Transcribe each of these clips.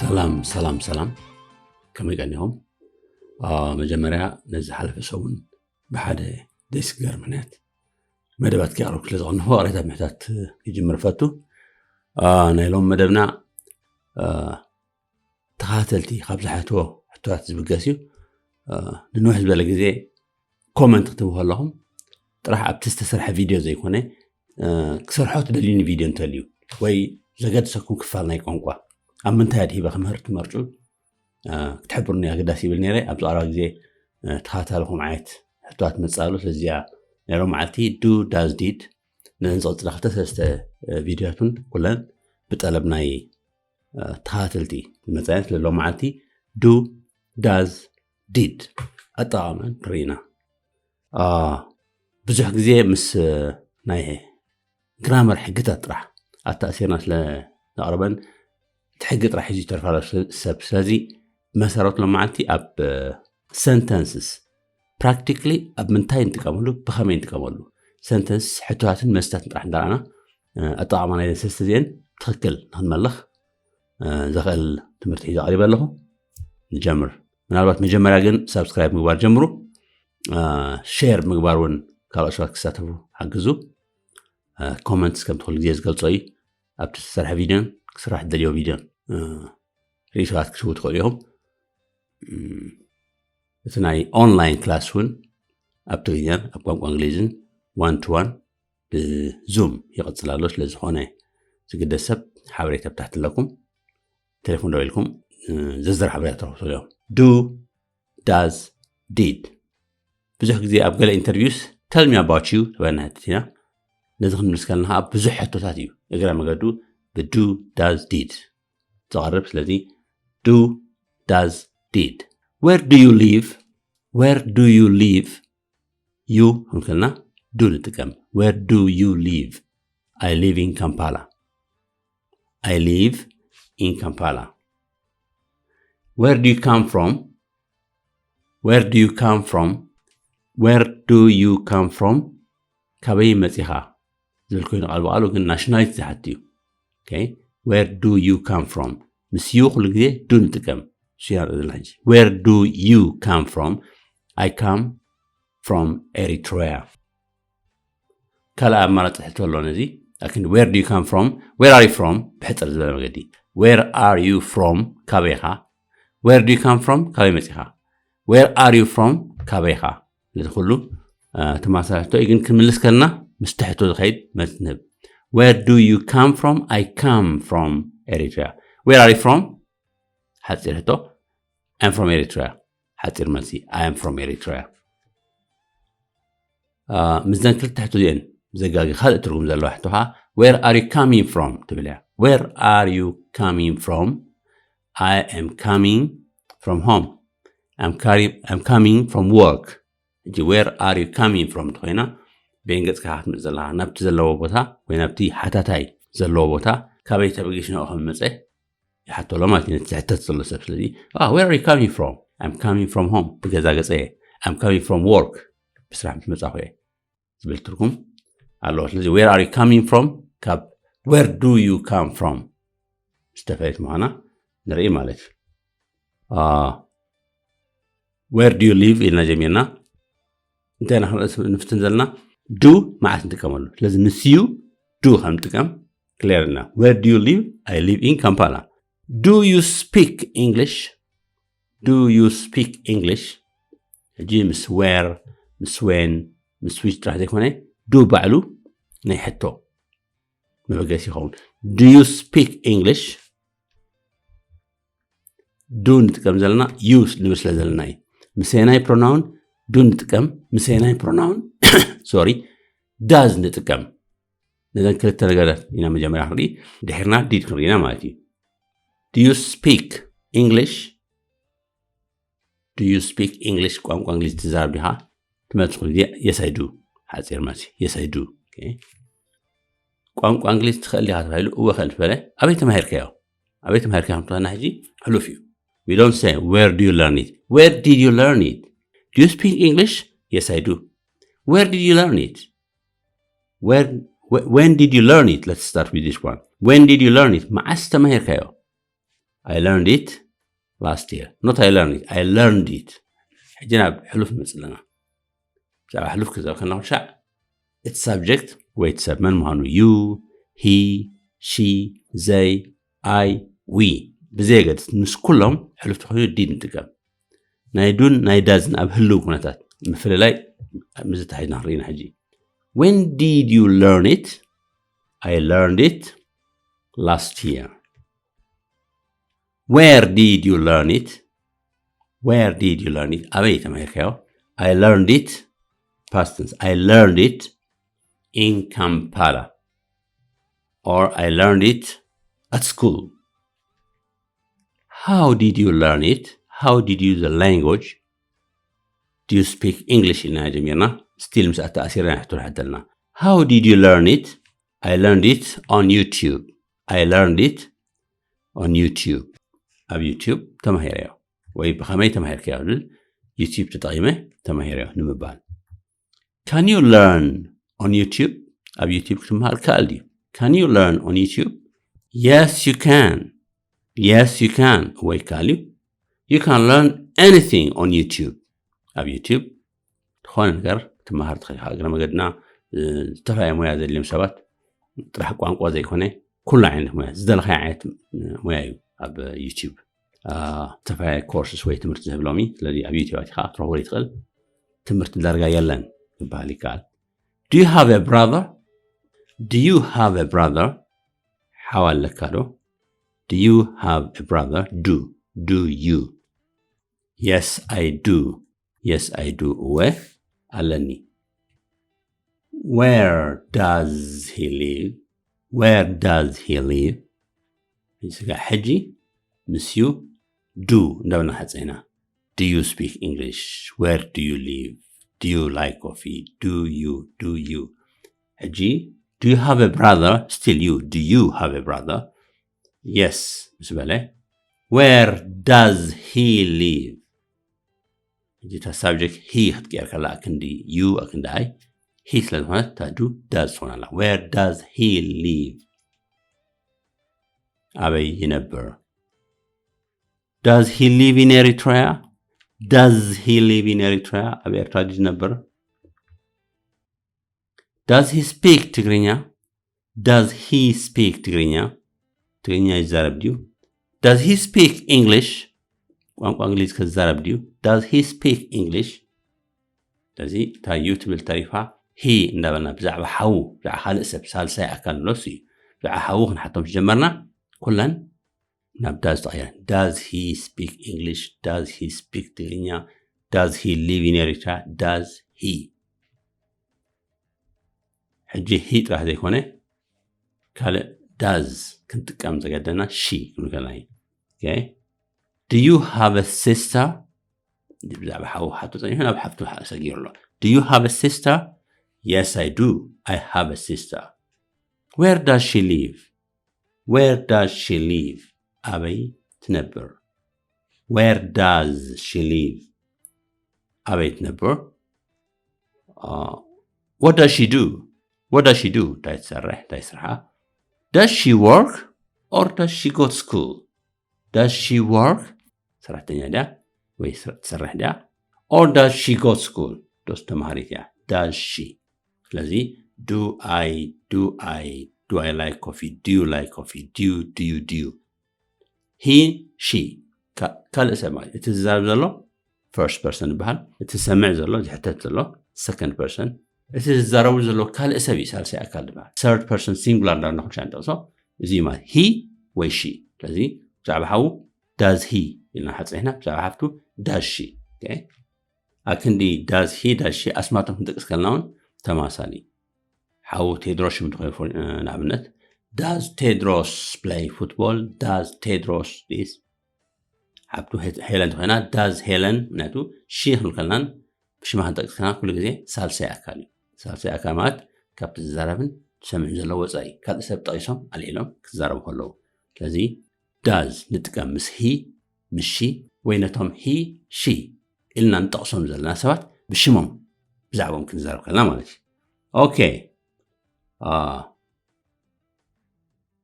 ሰላም ሰላም ሰላም፣ ከመይ ቀኒኹም? መጀመርያ ነዚ ሓለፈ ሰሙን ብሓደ ደስ ገር ምክንያት መደባት ክያቕርብ ክለ ዝቐንኹ ቅሬታ ምሕታት ክጅምር ፈቱ። ናይ ሎም መደብና ተኻተልቲ ካብ ዝሓትዎ ሕቶታት ዝብገስ እዩ። ንንውሕ ዝበለ ግዜ ኮመንት ክትብሉ ኣለኹም። ጥራሕ ኣብቲ ዝተሰርሐ ቪድዮ ዘይኮነ ክሰርሖ ትደልዩኒ ቪድዮ እንተልዩ ወይ ዘገድሰኩም ክፋል ናይ ቋንቋ ኣብ ምንታይ ኣድሂበ ክምህር ትመርጩ ክትሕብሩኒ ኣገዳሲ ይብል ነይረ። ኣብ ዝቐረባ ግዜ ተኻታልኹም ዓይነት ሕቶታት መጻሉ። ስለዚያ ናይ ሎም መዓልቲ ዱ ዳዝ ዲድ ነዘን ዝቐጽላ ክልተ ሰለስተ ቪድዮታት እውን ኩለን ብጠለብ ናይ ተኻተልቲ ዝመጻየን። ስለ ሎም መዓልቲ ዱ ዳዝ ዲድ ኣጠቓቕመን ርኢና። ብዙሕ ግዜ ምስ ናይ ግራመር ሕግታት ጥራሕ ኣተኣሲርና ስለ ዘቕርበን እቲ ሕጊ ጥራሕ ሒዙ ይተርፋ ኣሎ ሰብ። ስለዚ መሰረቱ ሎም መዓልቲ ኣብ ሰንተንስስ ፕራክቲክሊ ኣብ ምንታይ ንጥቀመሉ፣ ብኸመይ ንጥቀመሉ፣ ሰንተንስ ሕቶታትን መስታትን ጥራሕ እንዳረኣና ኣጠቓቕማ ናይ ሰለስተ እዚአን ትኽክል ንክንመልኽ ዘኽእል ትምህርቲ ሒዘ ቀሪበ ኣለኹ። ንጀምር። ምናልባት መጀመርያ ግን ሳብስክራይብ ምግባር ጀምሩ። ሼር ምግባር እውን ካልኦት ሰባት ክሳተፉ ሓግዙ። ኮመንትስ ከምቲ ኩሉ ግዜ ዝገልጾ እዩ። ኣብቲ ዝሰርሐ ቪድዮን ክስራሕ ዝደልዮ ቪድዮን ርእይቶታት ክትህቡ ትኽእሉ ኢኹም። እቲ ናይ ኦንላይን ክላስ እውን ኣብ ትግርኛን ኣብ ቋንቋ እንግሊዝን ዋን ቱ ዋን ብዙም ይቕጽል ኣሎ። ስለ ዝኾነ ዝግደስ ሰብ ሓበሬታ ብታሕቲ ኣለኩም። ቴሌፎን ደው ኢልኩም ዝርዝር ሓበሬታ ትረኽቡ እዮም። ዱ ዳዝ ዲድ ብዙሕ ግዜ ኣብ ገለ ኢንተርቪውስ tell me about you ተባሂልና ንሕተት ኢና። ነዚ ክንምልስ ከለና ከዓ ብዙሕ ሕቶታት እዩ እግረ መገዱ ብዱ ዳዝ ዲድ ዝቐርብ። ስለዚ ዱ ዳዝ ዲድ where do you live where do you live you ክንከልና ዱ ንጥቀም። Where do you live? I live in Kampala. I live in Kampala. Where do you come from? Where do you come from? Where do you come from? ካበይ መጺኻ ዝብል ኮይኑ ቃል ብቃሉ ግን ናሽናሊቲ ዝሓት እዩ። Okay? Where do you come from? ምስ you ኩሉ ግዜ ዱ ንጥቀም። እሱ ኢና ንርኢ ዘለና ሕጂ። Where do you come from? I come from Eritrea. ካልእ ኣማራጺ ሕቶ ኣሎ ነዚ። ላኪን where do you come from? Where are you from? ብሕጽር ዝበለ መገዲ where are you from? ካበይ ኢኻ? Where do you come from? ካበይ መጺኻ? Where are you from? ካበይ ኢኻ? ነዚ ኩሉ ተመሳሳሊ ሕቶ እዩ፣ ግን ክንምልስ ከለና ምስቲ ሕቶ ዝኸይድ መልሲ ንህብ። Where do you come from? I come from Eritrea. Where are you from? ሓጺር ሕቶ። I'm from Eritrea. ሓጺር መልሲ። I am from Eritrea. ምስዘን ክልተ ሕቶ እዚአን ዘጋጊ ካልእ ትርጉም ዘለዋ ሕቶ ከዓ where are you coming from ትብል እያ። Where are you coming from? I am coming from home. I'm coming from work. ሕጂ where are you coming from እንተኮይና በየን ገጽካ ክትመጽእ ዘለካ ናብቲ ዘለዎ ቦታ ወይ ናብቲ ሓታታይ ዘለዎ ቦታ ካበይ ተበጊስናኦ ከም መጸ ይሓቶ ኣሎ ማለት እዩ። ነቲ ዝሕተት ዘሎ ሰብ ስለዚ where are you coming from? I'm coming from home. ብገዛ ገጸ እየ። I'm coming from work. ብስራሕ ምስ መጻኹ እየ ዝብል ትርጉም ኣለዎ። ስለዚ where are you coming from ካብ where do you come from ዝተፈለየት ምዃና ንርኢ ማለት እዩ። Where do you live ኢልና ጀሚርና እንታይ ኢና ክንርኢ ንፍትን ዘለና ዱ መዓስ ንጥቀመሉ። ስለዚ ምስ you ዱ ከም ንጥቀም ክሌር እና where do you live? I live in Kampala. Do you speak English? Do you speak English? ሕጂ ምስ where ምስ when ምስ which ጥራሕ ዘይኮነ ዱ ባዕሉ ናይ ሕቶ መበገሲ ይኸውን። Do you speak English? ዱ ንጥቀም ዘለና you ንብል ስለ ዘለና እዩ። ምሰናይ pronoun ዱ ንጥቀም። ምሰናይ pronoun sorry does ንጥቀም። ነዘን ክልተ ነገራት ኢና መጀመርያ ክንርኢ፣ ድሕርና did ክንርኢ ኢና ማለት እዩ። Do you speak English? Do you speak English? ቋንቋ እንግሊዝ ትዛረብ ዲኻ? ትመልስ ኩሉ ግዜ yes I do። ሓጺር መልሲ yes I do። ቋንቋ እንግሊዝ ትኽእል ዲኻ ተባሂሉ እወ ክእል ዝበለ ኣበይ ተማሂርካዮ? ኣበይ ተማሂርካዮ ከምትኾና ሕጂ ሕሉፍ እዩ። We don't say where do you learn it? Where did you learn it? Do you speak English? Yes I do. Where did you learn it? Where when did you learn it? Let's start with this one. When did you learn it? መዓስ ተማሂርካዮ? I learned it last year. Not I learned it, I learned it. ሕጂ ናብ ሕሉፍ ንመጽእ ኣለና። ብዛዕባ ሕሉፍ ክዛረብ ከለና ኩሉ ሻዕ እቲ ሳብጀክት ወይ እቲ ሰብ መን ምዃኑ፣ you, he, she, they, I, we ብዘየገድስ ምስ ኩሎም ሕሉፍ ተኾይኑ ዲድ ንጥቀም። ናይ ዱን ናይ ዳዝን ኣብ ህልው ኩነታት ምፍልላይ ምዝተሓይዝና ክንርኢ ኢና። ሕጂ when did you learn it? I learned it last year. Where did you learn it? Where did you learn it? ኣበይ ተማሂርካዮ? I learned it, past tense, I learned it in Kampala, or I learned it at school. How did you learn it? How did you use the language? Do you speak English? ኢልና ጀሚርና። ስቲል ምስ ኣተኣሲርና ሕቶ ንሓተልና። How did you learn it? I learned it on YouTube. I learned it on YouTube. ኣብ ዩቲዩብ ተማሂረዮ። ወይ ብኸመይ ተማሂርካዮ ዝብል ዩቲዩብ ተጠቒመ ተማሂረዮ ንምባል። Can you learn on YouTube? ኣብ ዩቲዩብ ክትመሃር ይከኣል ድዩ? Can you learn on YouTube? Yes, you can. Yes, you can. እወ ይከኣል እዩ። You can learn anything on YouTube. ኣብ ዩቲዩብ ዝኾነ ነገር ክትመሃር ትኽእል ኢኻ። እግረ መገድና እ፣ ዝተፈላለየ ሞያ ዘድልዮም ሰባት ጥራሕ ቋንቋ ዘይኮነ ኩሉ ዓይነት ሞያ ዝደለኻዮ ዓይነት ሞያ እዩ ኣብ ዩቲዩብ አ፣ ዝተፈላለየ ኮርስስ ወይ ትምህርቲ ዝህብ ሎሚ። ስለዚ ኣብ ዩቲዩብ ኣቲኻ ክትረኽቦ ዘይትኽእል ትምህርቲ ዳርጋ የለን ክበሃል ይከኣል። Do you have a brother? Do you have a brother? ሓው ኣለካ ዶ? Do you have a brother? Do. Do you? Yes, I do. Yes, I do. እወ ኣለኒ። Where does he live? Where does he live? ስጋ ሕጂ ምስ you do እንዳበልና ሓፀይና። Do you speak English? Where do you live? Do you like coffee? Do you? Do you? ሕጂ do you have a brother? Still you. Do you have a brother? Yes ምስ በለ where does he live? ሕጂ እታ ሳብጀክት he ክትቅየር ከላ ኣክንዲ you ኣክንዲ I he ስለ ዝኾነት እታ do does ትኾን ኣላ። Where does he live? ኣበይ ይነብር? Does he live in Eritrea? Does he live in Eritrea? ኣብ ኤርትራ ድዩ ዝነብር? Does he speak ትግርኛ? Does he speak ትግርኛ? ትግርኛ ይዛረብ ድዩ? Does he speak English? ቋንቋ እንግሊዝ ከዛረብ ድዩ? Does he speak English? ስለዚ እታ you ትብል ተሪፋ he እንዳበልና ብዛዕባ ሓዉ ብዛዕባ ካልእ ሰብ ሳልሳይ ኣካል ንብሎ እሱ እዩ። ብዛዕባ ሓዉ ክንሓቶም ዝጀመርና ኩለን ናብ does ተቐይረን። Does he speak English? Does he speak ትግርኛ? Does he live in Eritrea? Does he? ሕጂ he ጥራሕ ዘይኮነ ካልእ does ክንጥቀም ዘገደና she ክንብል ከለና እዩ። Okay? Do you have a sister? ብዛዕባ ሓው ሓቶ ጸኒሑ ናብ ሓፍቱ ሰጊሩ ኣሎ። Do you have a sister? Yes, I do. I have a sister. Where does she live? Where does she live? ኣበይ ትነብር? Where does she live? ኣበይ ትነብር? Uh, what does she do? What does she do? እንታይ ትሰርሕ? እንታይ ስርሓ? Does she work or does she go to school? Does she work? ሰራሕተኛ ድያ ወይ ትሰርሕ ድያ? Or does she go to school? ዶስ ተማሃሪት እያ? Does she? ስለዚ do I, do I, do I like coffee? Do you like coffee? Do you, do you, do you? He, she. ካልእ ሰብ ማለት እቲ ዝዛረብ ዘሎ first person ይበሃል። እቲ ዝሰምዕ ዘሎ ዝሕተት ዘሎ second person። እቲ ዝዛረቡ ዘሎ ካልእ ሰብ እዩ ሳልሳይ ኣካል ዝበሃል። Third person singular እንዳበልና ኩሉ ሻዕ ንጠቕሶ እዚ እዩ ማለት he ወይ she። ስለዚ ብዛዕባ ሓዉ does he ኢልና ሓፀይና ብዛዕባ ሓፍቱ does she። ኣክንዲ does he does she ኣስማቶም ክንጠቅስ ከለና እውን ተማሳሊ ሓዉ ቴድሮስ ሽም ተኾይኑ ንኣብነት does Tedros play football? Does Tedros this? ሓብቱ ሄለን ተኾይና does Helen ምክንያቱ she ክንብል ከለናን ብሽማ ክንጠቅስ ከለና ኩሉ ግዜ ሳልሳይ ኣካል እዩ። ሳልሳይ ኣካል ማለት ካብቲ ዝዛረብን ዝሰምዕን ዘሎ ወፃኢ ካልእ ሰብ ጠቂሶም ኣልዒሎም ክዛረቡ ከለዉ ስለዚ does ንጥቀም ምስ he ምስ she ወይ ነቶም he she ኢልና ንጠቕሶም ዘለና ሰባት ብሽሞም ብዛዕባኦም ክንዛረብ ከለና ማለት እዩ። Okay. Uh,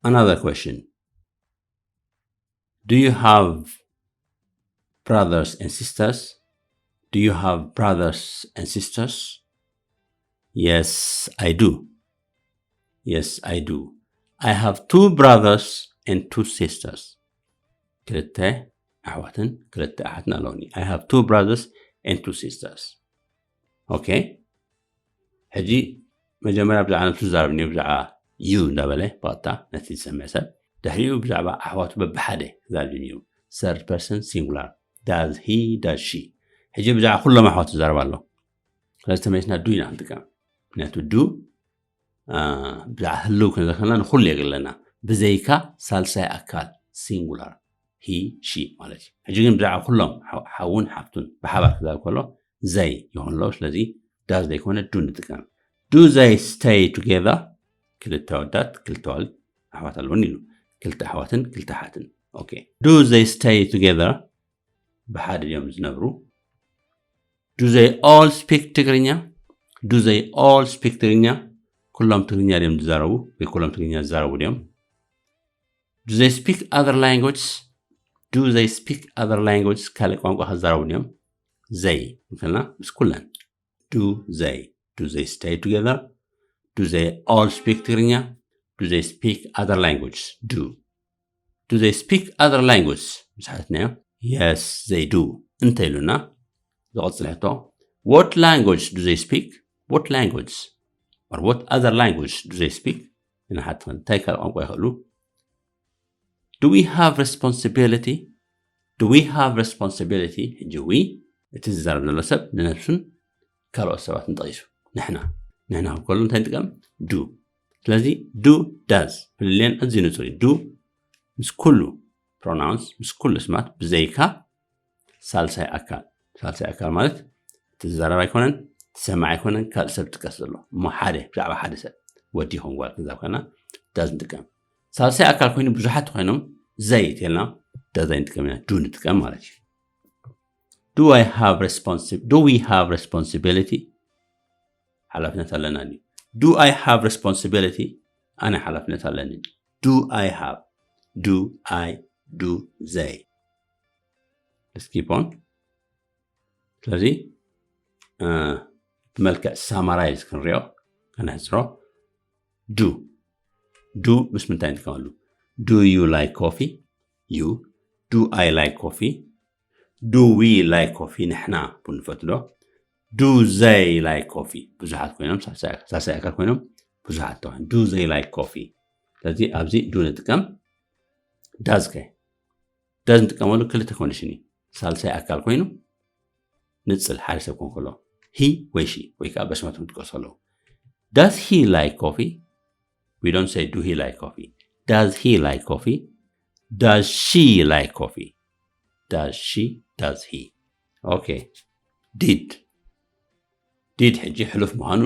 another question. Do you have brothers and sisters? Do you have brothers and sisters? Yes, I do. Yes, I do. I have two brothers and two sisters. ክልተ ኣሕዋትን ክልተ ኣሓትን ኣለውኒ። I have two brothers and two sisters. Okay. ሕጂ መጀመርያ ብዛዕባ ነብሱ ዝዛረብ እኒኦ፣ ብዛዕባ you እንዳበለ ብቐጥታ ነቲ ዝሰምዕ ሰብ። ድሕሪኡ ብዛዕባ ኣሕዋቱ በብሓደ ክዛረብ እኒኦ። Third person singular. Does he, does she? ሕጂ ብዛዕባ ኩሎም ኣሕዋቱ ዝዛረብ ኣሎ። ስለዚ ተመሊስና do ኢና ክንጥቀም። ምክንያቱ do ብዛዕባ ህልው ክንዘከልና ንኩሉ የግለና፣ ብዘይካ ሳልሳይ ኣካል ሲንጉላር he, she ማለት እዩ። ሕጂ ግን ብዛዕባ ኩሎም ሓውን ሓፍቱን ብሓባር ክዛረብ ከሎ they ይኾን ኣለዉ። ስለዚ does ዘይኮነ do ንጥቀም። Do they stay together? ክልተ ኣወዳት ክልተ ኣዋልድ ኣሕዋት ኣለዉን ኢሉ። ክልተ ኣሕዋትን ክልተ ኣሓትን። Okay. Do they stay together? ብሓደ ድዮም ዝነብሩ? Do they all speak ትግርኛ? Do they all speak ትግርኛ? ኩሎም ትግርኛ ድዮም ዝዛረቡ? ወይ ኩሎም ትግርኛ ዝዛረቡ ድዮም? Do they speak other languages? Do they speak other languages? ካልእ ቋንቋ ክዛረቡ ድዮም? They እንተልና ምስ ኩለን። Do they? Do they stay together? Do they all speak ትግርኛ? Do they speak other languages? Do. Do they speak other languages? ምስ ሓተትናዮ፣ Yes, they do እንተ ኢሉና፣ ዝቐጽል ሕቶ፣ What language do they speak? What language? Or what other language do they speak? ንሓትት፣ እንታይ ካልእ ቋንቋ ይኽእሉ? Do we have responsibility? Do we have responsibility? ሕጂ we፣ እቲ ዝዛረብ ዘሎ ሰብ ንነብሱን ካልኦት ሰባትን ጠቒሱ። ንሕና፣ ንሕና ክብል ከሎ እንታይ ንጥቀም? Do። ስለዚ do፣ does ፍልልየን ኣዝዩ ንጹር እዩ። Do ምስ ኩሉ pronouns፣ ምስ ኩሉ ስማት ብዘይካ ሳልሳይ ኣካል። ሳልሳይ ኣካል ማለት እቲ ዝዛረብ ኣይኮነን፣ እቲ ሰማዕ ኣይኮነን፣ ካልእ ሰብ ዝጥቀስ ዘሎ። እሞ ሓደ፣ ብዛዕባ ሓደ ሰብ፣ ወዲ ይኹን ጓል ክንዛብ ከለና does ንጥቀም። ሳልሳይ ኣካል ኮይኑ ብዙሓት ኮይኖም they ተልና does ኣይንጥቀም ኢና፣ do ንጥቀም ማለት እዩ። Do I have responsi-, do we have responsibility? ሓላፍነት ኣለና ድዩ? Do I have responsibility? ኣነ ሓላፍነት ኣለኒ። Do I have? Do I? Do they? Let's keep on. ስለዚ፣ እ፣ ብመልክዕ summarize ክንሪኦ፣ ከነሕጽሮ። Do. Do ምስ ምንታይ ንጥቀመሉ? Do you like coffee? You. Do I like coffee? Do we like coffee? ንሕና ቡን ንፈቱ ዶ? Do they like coffee? ብዙሓት ኮይኖም፣ ሳልሳይ ኣካል፣ ሳልሳይ ኣካል ኮይኖም ብዙሓት ተኾይኑ። Do they like coffee? ስለዚ ኣብዚ do ንጥቀም። Does ከ? Does ንጥቀመሉ ክልተ ኮንዲሽን እዩ። ሳልሳይ ኣካል ኮይኑ ንጽል ሓደ ሰብ ክኾን ከሎ፣ he ወይ she ወይ ከዓ በስማቶም ይጥቀሱ ኣለዉ። Does he like coffee? We don't say do he like coffee. Does he like coffee? Does she like coffee? Does she? Does he? Okay. Did. Did ሕጂ ሕሉፍ ምዃኑ፣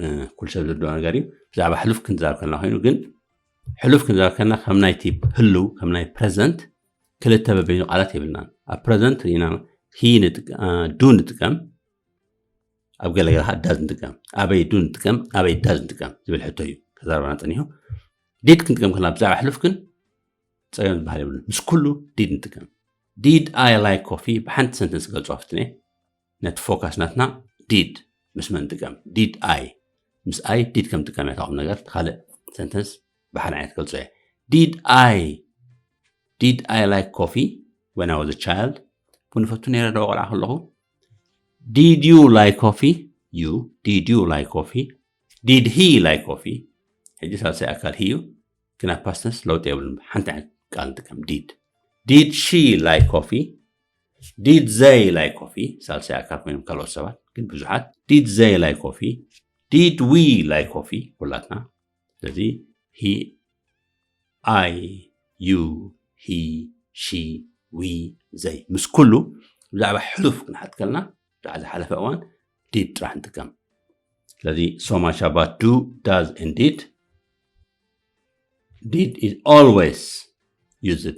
እ፣ ኩሉ ሰብ ዝርድኦ ነገር እዩ። ብዛዕባ ሕሉፍ ክንዛረብ ከለና ኮይኑ ግን፣ ሕሉፍ ክንዛረብ ከለና ከም ናይቲ ህልው፣ ከም ናይ ፕረዘንት ክልተ በበይኑ ቃላት የብልናን። ኣብ ፕረዘንት ኢና he ንጥቀ-፣ እ፣ do ንጥቀም፣ ኣብ ገለ ገለ ከዓ does ንጥቀም። ኣበይ do ንጥቀም፣ ኣበይ does ንጥቀም ዝብል ሕቶ እዩ ከዛርባና ጸኒሑ። Did ክንጥቀም ከለና ብዛዕባ ሕሉፍ ግን ጸገም ዝበሃል የብሉን። ምስ ኩሉ did ንጥቀም። Did I like coffee? ብሓንቲ ሰንተንስ ገልጾ ኣፍትነ። ነቲ ፎካስ ናትና did ምስ መን ንጥቀም? Did I? ምስ I did ከም ጥቀም እያ፣ እታ ቁም ነገር። ካልእ ሰንተንስ ብሓደ ዓይነት ገልጾ እየ። Did I? Did I like coffee when I was a child? ቡን ፈቱ ነይረ ዶ ቆልዓ ከለኹ? Did you like coffee? You, did you like coffee? Did he like coffee? ሕጂ ሳልሳይ ኣካል he እዩ፣ ግን ኣብ past tense ለውጢ የብሉን። ሓንቲ ዓይነት ቃል ንጥቀም፣ did። Did she like coffee? Did they like coffee? ሳልሳይ ኣካል ኮይኖም ካልኦት ሰባት፣ ግን ብዙሓት። Did they like coffee? Did we like coffee? ኩላትና። ስለዚ he፣ I፣ you፣ he፣ she፣ we፣ they። ምስ ኩሉ ብዛዕባ ሕሉፍ ክንሓት ከለና፣ ብዛዕባ ዝሓለፈ እዋን did ጥራሕ ንጥቀም። ስለዚ so much about do, does and did. Did is always used.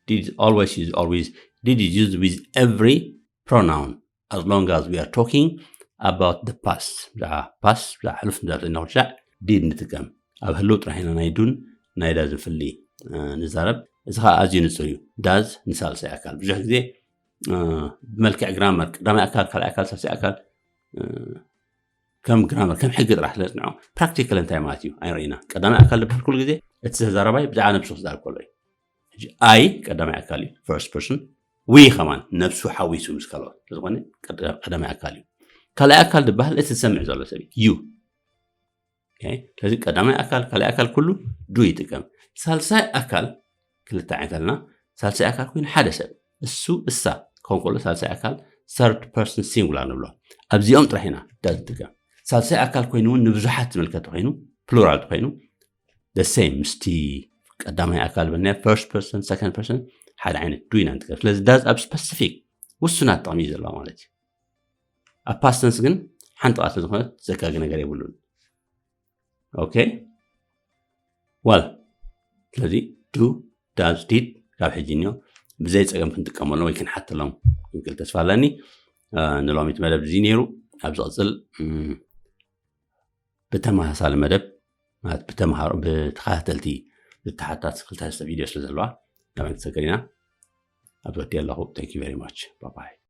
Did is always used, always. Did is used with every pronoun as long as we are talking about the past. ብዛዕባ past፣ ብዛዕባ ሕሉፍ ንዛረብ ዘለና ኩሉ ሻዕ did ንጥቀም። ኣብ ህልው ጥራሕ ኢና ናይ ዱን ናይ does ን ፍሊ፣ እ፣ ንዛረብ። እዚ ከዓ ኣዝዩ ንፁር እዩ። ዳዝ ንሳልሳይ ኣካል ብዙሕ ግዜ ብመልክዕ ግራመር ቀዳማይ ኣካል ካልኣይ ኣካል ሳልሳይ ኣካል ከም ግራመር ከም ሕጊ ጥራሕ ስለዝንዖ ፕራክቲካል እንታይ ማለት እዩ ኣይርኢና። ቀዳማይ ኣካል ዝበሃል ኩሉ ግዜ እቲ ተዛራባይ ብዛዕባ ነብሱ ክዛረብ ከሎ እዩ። ሕጂ ኣይ ቀዳማይ ኣካል እዩ፣ ፈርስት ፐርሰን፣ ዊ ከማን ነብሱ ሓዊሱ ምስ ካልኦት ስለዝኾነ ቀዳማይ ኣካል እዩ። ካልኣይ ኣካል ዝበሃል እቲ ዝሰምዕ ዘሎ ሰብ እዩ። ስለዚ ቀዳማይ ኣካል ካልኣይ ኣካል ኩሉ ዱ ይጥቀም። ሳልሳይ ኣካል ክልተ ዓይነት ኣለና። ሳልሳይ ኣካል ኮይኑ ሓደ ሰብ እሱ እሳ ክኸውን ከሎ ሳልሳይ ኣካል ሰርድ ፐርሰን ሲንጉላር ንብሎ። ኣብዚኦም ጥራሕ ኢና ዳዝ ንጥቀም። ሳልሳይ ኣካል ኮይኑ እውን ንብዙሓት ዝምልከት ኮይኑ ፕሉራል ኮይኑ ሴም ምስቲ ቀዳማይ ኣካል በና ፈርስት ፐርሰን ሰከንድ ፐርሰን ሓደ ዓይነት ዱ ኢና ንጥቀም። ስለዚ ዳዝ ኣብ ስፐሲፊክ ውሱናት ጥቕሚ እዩ ዘለዋ ማለት እዩ። ኣብ ፓስት ተንስ ግን ሓንቲ ቃል ስለዝኾነት ዘጋጊ ነገር የብሉን። ኦኬ ዋል ስለዚ ዱ ዳዝ ዲድ ካብ ሕጂ እኒኦ ብዘይ ፀገም ክንጥቀመሎም ወይ ክንሓተሎም ክንክእል ተስፋ ኣለኒ። ንሎሚ እቲ መደብ እዚ ነይሩ። ኣብ ዝቕፅል ብተመሳሳሊ መደብ ማለት ብተምሃሮ ብተኸታተልቲ ዝተሓታት ክልተ ሰለስተ ቪድዮ ስለ ዘለዋ ናባይ ክትሰገር ኢና። ኣብ ዘወዲ ኣለኹ። Thank you very much. Bye bye.